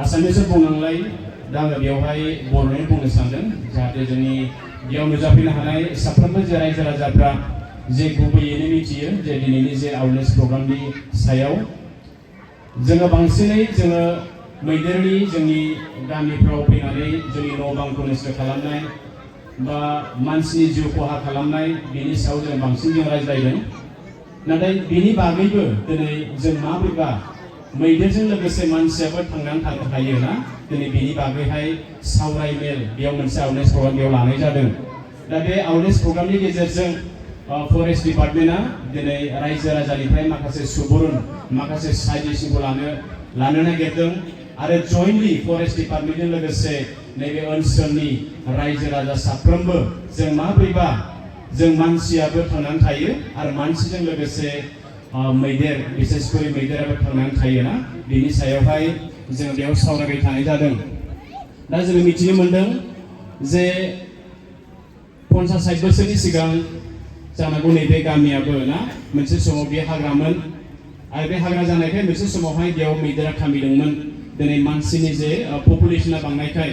आसामिसो बुंनांलाय दा आङो बेवहाय बर'नि बुंनो सानदों जाहाथे जोंनि बेयाव नुजाफैनो हानाय साफ्रोमबो रायजो राजाफ्रा जे गुबैयैनो मिथियो जे दिनैनि जे आवेरनेस प्रग्रामनि सायाव जोङो बांसिनै जोङो मैदेरनि जोंनि गामिफ्राव फैनानै जोंनि न' बांखौ नस्थ' खालामनाय बा मानसिनि जिउ खहा खालामनाय बेनि सायाव जों बांसिन रायज्लायदों नाथाय बेनि बागैबो दिनै जों माबोरैबा मैदेरजों लोगोसे मानसियाबो थांनानै थानो हायो ना दिनै बेनि बागैहाय सावराय मेल बेयाव मोनसे आवेरनेस प्रग्राम बेयाव लानाय जादों दा बे आवेरनेस प्रग्रामनि गेजेरजों फरेस्ट डिपार्टमेन्टआ दिनै रायजो राजानिफ्राय माखासे सुबुरुन माखासे साजेसनखौ लानो नागिरदों आरो जयेन्टलि फरेस्ट डिपार्टमेन्टजों लोगोसे नैबे ओनसोलनि रायजो राजा साफ्रोमबो जों माबोरैबा जों मानसियाबो थांनानै थायो आरो मानसिजों लोगोसे मैदेर बिसेसकरि मैदेराबो थांनानै थायोना बिनि सायावहाय जों बेयाव सावरायबाय थानाय जादों दा जों मिथिनो मोनदों जे 50-60 बोसोरनि सिगां जानांगौ नैबे गामियाबो ना मोनसे समाव बे हाग्रामोन आरो बे हाग्रा जानायखाय मोनसे समावहाय बेयाव मैदेरा खामिदोंमोन दिनै मानसिनि जे पपुलेसना बांनायखाय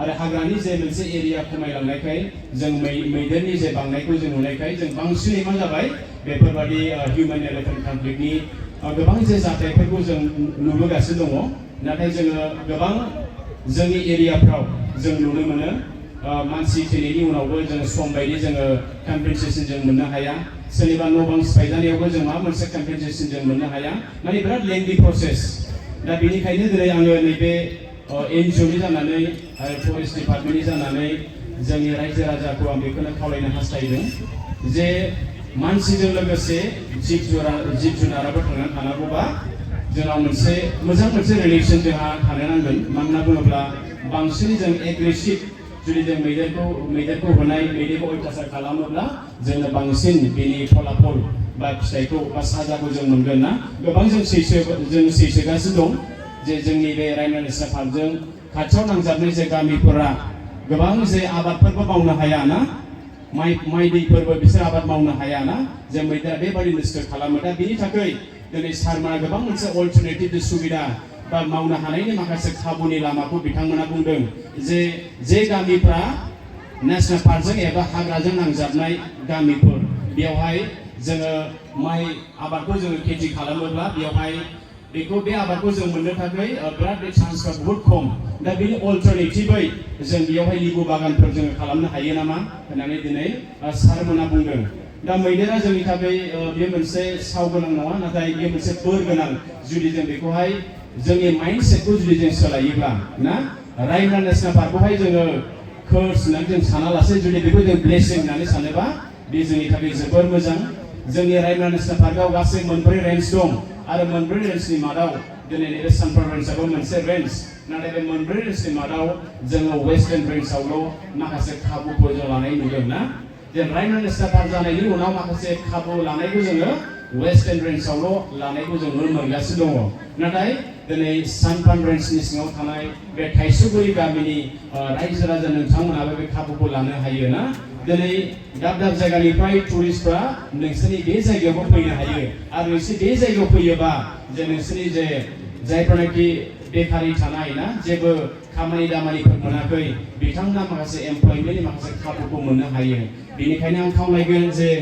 आरो हाग्रानि जे मोनसे एरिया खमायलांनायखाय जों मैदेरनि जे बांनायखौ जों नुनायखाय जों बांसिनै मा जाबाय बेफोरबायदि हिउमेन एलिफेन्ट कनफ्लिक्टनि गोबां जे जाथायफोरखौ जों नुबोगासिनो दङ नाथाय जोङो गोबां जोंनि एरियाफ्राव जों नुनो मोनो मानसि थैनायनि उनावबो जों सम बायदि जोङो कम्पेनसेसन जों मोननो हाया सोरनिबा न' बां सिफायजानायावबो जों माबा मोनसे कम्पेनसेसन जों मोननो हाया माने बिराद लेंथि प्रसेस दा बेनिखायनो दिनै आङो नैबे एनजिअनि जानानै आरो फरेस्ट डिपार्टमेन्टनि जानानै जोंनि रायजो राजाखौ आं बेखौनो खावलायनो हास्थायदों जे मानसिजों लोगोसे जिब जुनाराबो थांनानै थानांगौबा जोंनाव मोनसे रिलेसन जोंहा थानो नांगोन मानोना बुङोब्ला बांसिन जों एग्रेसिभ जुदि जों मैदेरखौ मैदेरखौ अयथासार खालामोब्ला जोङो बांसिन बेनि फलाफल बा फिथाइखौ बा साजाखौ जों मोनगोन ना गोबां जों सैसोगासिनो दं जे जोंनि बे रायमना नेसनेल पार्कजों खाथियाव नांजाबनाय जे गामिफोरा गोबां जे आबादफोरबो मावनो हाया ना माइ दैफोरबो बिसोर आबाद मावनो हाया ना जे मैदेरा बेबायदि नस्थ' खालामो दा बेनि थाखाय दिनै सारमोना गोबां मोनसे अल्टारनेटिभ सुबिदा बा मावनो हानायनि माखासे खाबुनि लामाखौ बिथांमोना बुंदों जे गामिफ्रा नेसनेल पार्कजों एबा हाग्राजों नांजाबनाय गामिफोर बेवहाय जोङो माइ आबादखौ जोङो खेथि खालामोब्ला बेवहाय बे आबादखौ जों मोननो थाखाय बिराद बे चान्सफ्रा बहुत खम दा बेनि अल्टारनेटिभै जों बेवहाय लिबु बागानफोर जोङो खालामनो हायो नामा होननानै दिनै सारमोना बुंदों दा मैदेरा जोंनि थाखाय बे मोनसे साव गोनां नङा नाथाय बे मोनसे बोर गोनां जुदि जों बेखौहाय जोंनि माइन्डसेटखौ जुदि जों सोलायोब्ला ना रायमना नेसनेल पार्कखौहाय जोङो कर्स होननानै जों सानालासे जुदि बेखौ जों ब्लेसिं होननानै सानोबा बे जोंनि थाखाय जोबोर मोजां जोंनि रायमना नेसनेल पार्कआव गासै 4 रेन्ज दं आरो 4 रेन्जनि मादाव दिनै नैबे सानपार रेन्जआबो मोनसे रेन्ज नाथाय बे 4 रेन्जनि मादाव जोङो वेस्टार्न रेन्जआवल' माखासे खाबुफोर जों लानाय नुदों ना जे रायमना नेसनेल पार्क जानायनि उनाव माखासे खाबु लानायखौ जोङो वेस्टार्न रेन्जआवल' लानायखौ जों नुनो मोनगासिनो दङ नाथाय दिनै सानपान रेन्जनि सिङाव थानाय बे थाइसुगुरि गामिनि रायजो राजा नोंथांमोनाबो बे खाबुखौ लानो हायो ना दिनै दाब जायगानिफ्राय टुरिस्टफ्रा नोंसोरनि बे जायगायावबो फैनो हायो आरो नोंसोर बे जायगायाव फैयोबा जे नोंसोरनि जे जायफोरनाखि बेकारि थानाय ना जेबो खामानि दामानिफोर मोनाखै बिथांमोना माखासे एमप्लयमेन्टनि माखासे खाबुखौ मोननो हायो बेनिखायनो आं खावलायगोन जे